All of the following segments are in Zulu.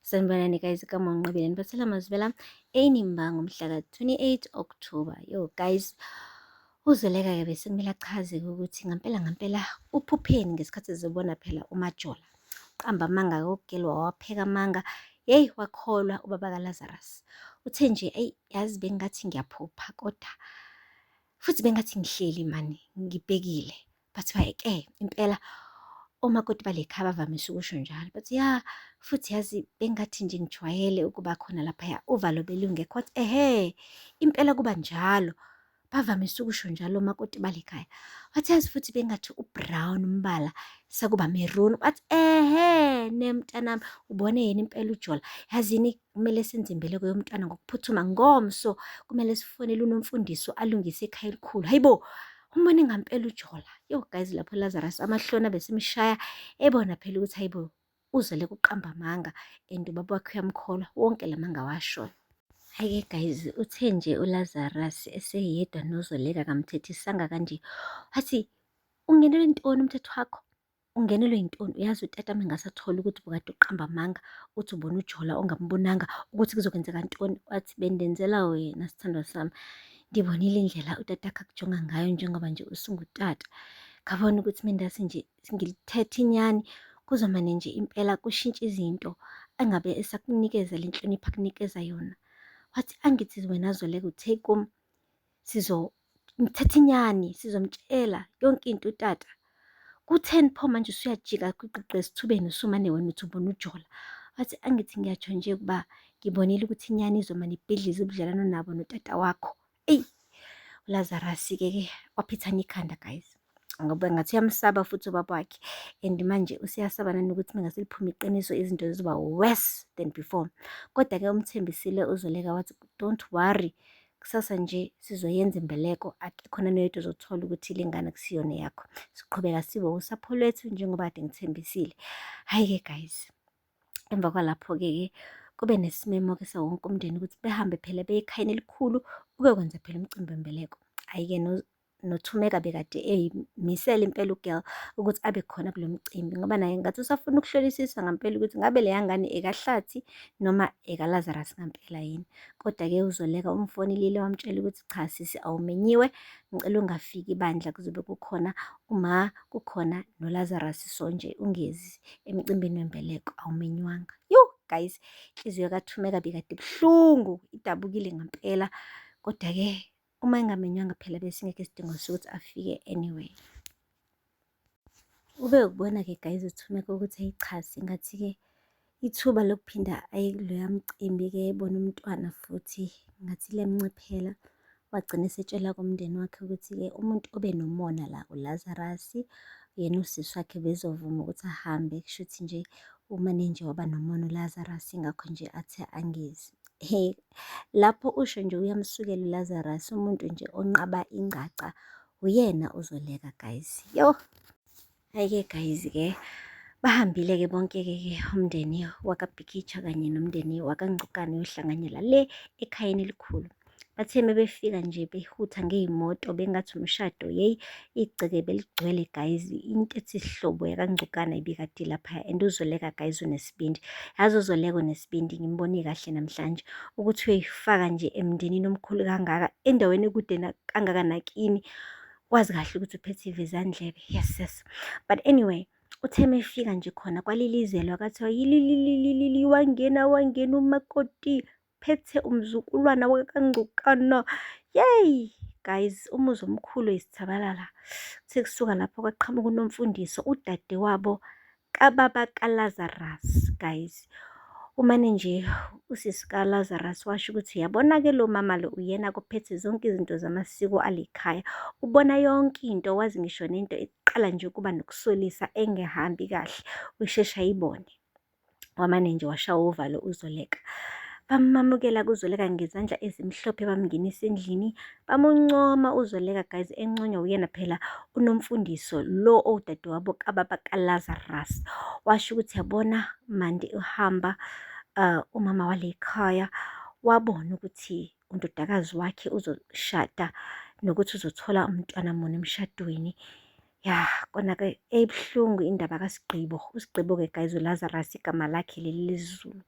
Sanibonani guys, igama uNqobile niphathela amazwibela eNimba ngomhla ka-28 October. Yo guys, uZoleka-ke besekumele achaze ukuthi ngampela ngampela uphupheni ngesikhathi ezobona phela uMajola. Uqamba amanga-ke uGel wawapheka amanga, yeyi wakholwa ubaba kaLazarus. Uthe nje eyi yazi bengathi ngiyaphupha kodwa futhi bengathi ngihleli mani ngibhekile. Bathiwa ke impela omakoti bale khaya bavamise ukusho njalo. Bathi ya futhi yazi bengathi nje ngijwayele ukuba khona laphaya uvalo belungekho. Wathi ehhe impela kuba njalo. Bavamise ukusho njalo omakoti bale khaya. Wathi yazi futhi bengathi u-brown umbala sekuba maroon. Wathi ehhe ne mntanami ubone yini impela uJola. Yazini kumele senze imbeleko yomntwana ngokuphuthuma ngomso kumele sifonele uNomfundiso alungise ekhaya elikhulu. Hayibo umbone ngampela uJola. Yo guys lapho Lazarus amahloni abesemshaya ebona phela ukuthi hayibo uzele kuqamba amanga and ubaba wakhe uyamkholwa wonke lamanga awashoyo. Hhayi-ke guys uthe nje uLazarus eseyedwa noZoleka kamthethisanga kanje wathi ungenelwe ntoni umthetho wakho? Ungenelwe yintoni? Uyazi utata uma engasathola ukuthi ubukade uqamba amanga, uthi ubona uJola ongambonanga ukuthi kuzokwenzeka ntoni. Wathi bendenzela wena sithandwa sami. Ndibonile indlela utatakho akujonga ngayo njengoba nje usungutata. Ngabona ukuthi mendathi nje ngilithethe inyani kuzomane nje impela kushintshe izinto engabe esakunikeza le nhlonipho akunikeza yona. Wathi angithi wena Zoleka uthe kum sizomthetha inyani, sizomtshela yonke into utata. Kutheni pho manje usuyajika gwiqiqi esithubeni usumane wena uthi ubona uJola. Wathi angithi ngiyatsho nje ukuba ngibonile ukuthi inyani izomane ibhidlize ubudlelwano nabo notata wakho. Eyi, uLazarus-ke ke waphithana ikhanda guys. Ngoba ngathi uyamsaba futhi ubaba wakhe and manje useyasaba nanokuthi mengase liphume iqiniso izinto zizoba worse than before. Kodwa-ke umthembisile uZoleka wathi don't worry, kusasa nje sizoyenza imbeleko akekho nanoyedwa ozothola ukuthi le ngane akusiyona eyakho. Siqhubeka sibe usapho lwethu njengoba kade ngithembisile. Hhayi-ke guys, emva kwalapho-ke ke kube nesimemo-ke sawonke umndeni ukuthi behambe phela beye ekhayeni elikhulu ukuyokwenza phela umcimbi wembeleko. Hhayi-ke noThumeka bekade eyimisele impela u-girl ukuthi abe khona kulo mcimbi ngoba naye ngathi usafuna ukuhlolisisa ngampela ukuthi ngabe leya ngane ekaHlathi noma ekaLazarus ngampela yini. Kodwa-ke uZoleka umfonelile wamtshela ukuthi cha sisi awumenyiwe, ngicela ungafiki bandla kuzobe kukhona uma kukhona noLazarus so nje ungezi emcimbini wembeleko awumenywanga. Yo guys, inhliziyo kaThumeka bikade ibuhlungu idabukile ngampela kodwa-ke uma engamenywanga phela besingekho isidingo sokuthi afike anyway. Ube ukubona-ke guys uThumeka ukuthi ayichaze ngathi-ke ithuba lokuphinda aye kuloya mcimbi-ke ebona umntwana futhi ngathi liyamnciphela. Wagcina esetshela kumndeni wakhe ukuthi-ke umuntu obe nomona la uLazarus, yena usisi wakhe bezovuma ukuthi ahambe kushuthi nje umane nje waba nomona uLazarus ingakho nje athe angezi. He, lapho usho nje uyamsukela uLazarus umuntu nje onqaba ingcaca uyena uZoleka guys. Yo. Hhayi-ke guys-ke bahambile-ke bonke-ke ke umndeni wakaBhikitsha kanye nomndeni wakaNgcukane uyohlanganyela le ekhayeni elikhulu. Bathe mebefika nje behutha ngey'moto bengathi umshado yeyi igceke beligcwele guys into ethi sihlobo yakaNgcukana ibikade ilaphaya and uZoleka guys unesibindi. Yazi uZoleka unesibindi ngimbone kahle namhlanje ukuthi uyoyifaka nje emndenini omkhulu kangaka endaweni ekude kangaka nakini wazi kahle ukuthi uphethe ivezandlebe. Yes yes. But anyway uthe mefika nje khona kwalilizelwa kwathiwa yililililili wangena wangena umakoti phethe umzukulwana wakaNgcukana. Yey guys, umuzi omkhulu isithabalala. Kuthe kusuka lapho kwaqhamuka uNomfundiso udadewabo kababa kaLazarus guys. Umane nje usisi kaLazarus washo ukuthi uyabona-ke lo mama lo uyena kophethe zonke izinto zamasiko alekhaya. Ubona yonke into, wazi ngisho nento eqala nje ukuba nokusolisa engehambi kahle, usheshe ayibone. Wamane nje washawa uvalo uZoleka. Bamamukela kuZoleka ngezandla ezimhlophe bamngenisa endlini bamuncoma uZoleka guys enconywa uyena phela uNomfundiso lo owudadewabo kababa kaLazarus. Washo ukuthi yabona Mandi uhamba umama wale khaya wabona ukuthi undodakazi wakhe uzoshada nokuthi uzothola umntwana muni emshadweni. Ya, kona-ke ebuhlungu indaba kaSigqibo. USigqibo-ke guys uLazarus igama lakhe leli lesiZulu,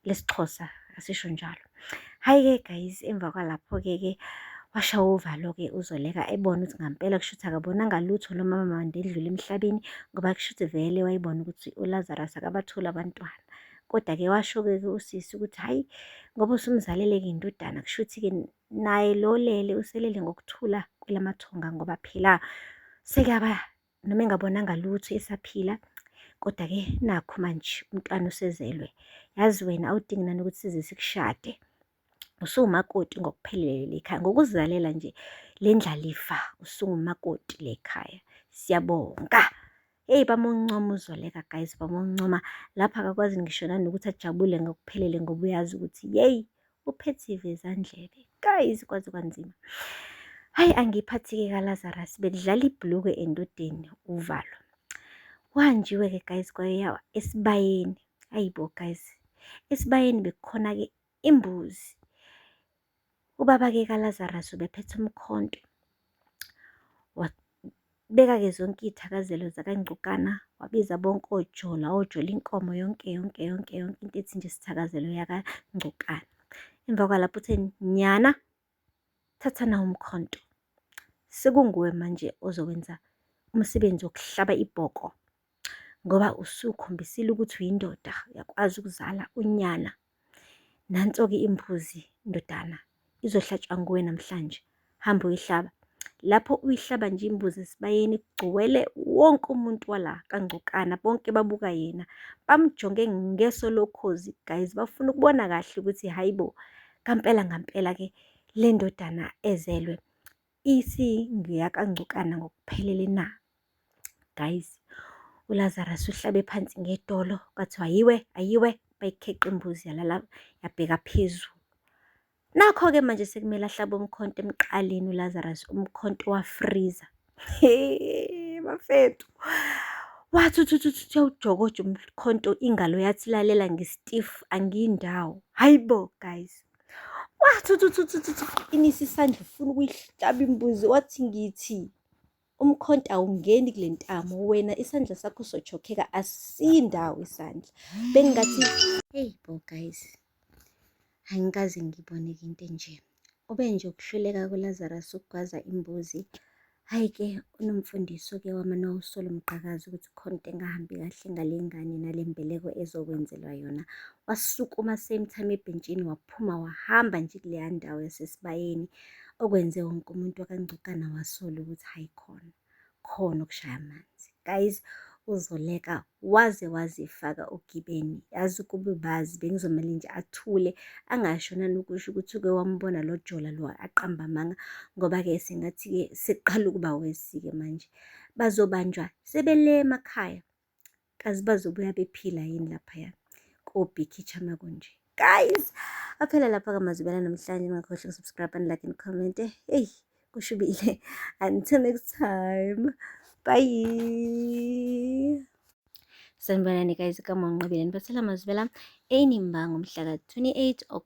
lesiXhosa asisho njalo. Hhayi-ke guys, emva kwalapho-ke ke washawa uvalo-ke uZoleka ebona ukuthi ngampela kushuthi akabonanga lutho lo mama mande edlula emhlabeni ngoba kushuthi vele wayebona ukuthi uLazarus akabatholi abantwana. Kodwa-ke washo-ke usisi ukuthi hhayi ngoba usumzalele-ke indodana kushuthi-ke naye lo olele uselele ngokuthula kwelamathonga ngoba phela sekuyaba noma engabonanga lutho esaphila kodwa-ke nakhu manje umntwana usezelwe. Yazi wena awudingi nanokuthi size sikushade. Usuwumakoti ngokuphelele le khaya ngokuzizalela nje le ndlalifa usuwumakoti le khaya. Siyabonga. Hey bamuncoma uZoleka guys bamuncoma lapha akakwazi ngisho nanokuthi ajabule ngokuphelele ngoba uyazi ukuthi yeyi uphethe ivezandlebe guys kwaze kwanzima. Hayi angiyiphathi-ke kaLazarus bekudlala ibhulukwe endodeni uvalo. Kuhanjiwe-ke guys kwayiwa esibayeni. Hayi bo guys, esibayeni bekukhona-ke imbuzi. Ubaba-ke kaLazarus ubephethe umkhonto. Wabeka-ke zonke iy'thakazelo zakaNgcukana, wabiza bonke oJola, oJola inkomo yonke yonke yonke yonke into ethi nje isithakazelo yakaNgcukana. Emva kwalapho uthe, nyana, thatha nawu umkhonto. Sekunguwe manje ozowenza umsebenzi wokuhlaba ibhoko ngoba usukhombisile ukuthi uyindoda, uyakwazi ukuzala unyana. Nanso-ke imbuzi ndodana, izohlatshwa nguwe namhlanje. Hamba uyihlaba. Lapho uyihlaba nje imbuzi esibayeni kugcwele wonke umuntu wala kaNgcukana, bonke babuka yena. Bamjonge ngeso lokhozi guys, bafuna ukubona kahle ukuthi hhayi bo, ngampela ngampela-ke le ndodana ezelwe isingeyakaNgcukana ngokuphelele na? Guys, uLazarus uhlabe phansi ngedolo kwathiwa ayiwe, ayiwe, bayikheqa imbuzi yalala yabheka phezulu. Nakho-ke manje sekumele ahlabe umkhonto emqaleni uLazarus, umkhonto wafriza. He, bafethu. Wathi uthi uthi uthi uyawujokoja umkhonto ingalo yathi lalela ngi-stiff angiyindawo. Hayi bo guys. Wathi uthi uthi uthi uthi uqinisa isandla ufuna ukuyihlaba imbuzi wathi ngithi umkhonto awungeni kule ntamo wena isandla sakho sochokheka asindawo isandla. Bengingathi hey bo guys. Angikaze ngibone-ke into enje. Ube nje ukuhluleka kuLazarus ukugwaza imbuzi. Hhayi-ke uNomfundiso-ke wamane wawusola umgqakazi ukuthi khona into engahambi kahle ngale ngane nale mbeleko ezokwenzelwa yona. Wasukuma same time ebhentshini waphuma wahamba nje kuleya ndawo yasesibayeni okwenze wonke umuntu wakaNgcukana wasola ukuthi hhayi khona. Khona okushaya amanzi. Guys, uZoleka waze wazifaka ogibeni. Yazi ukube bazi bengizomele nje athule angasho nanokusho ukuthi uke wambona lo Jola lo aqamba amanga ngoba-ke sengathi-ke sekuqala ukuba wesi-ke manje. Bazobanjwa sebele emakhaya. Kazi bazobuya bephila yini laphaya kobhikicha makunje. Guys, aphela lapha kaMazibela namhlanje. Ningakhohlwa ukusubscribe and like and comment. Hey, kushubile. Until next time. Bye. Sanibonani guys, igama uNqobile niphathela Mazibela eNimba ngomhla ka-28 October.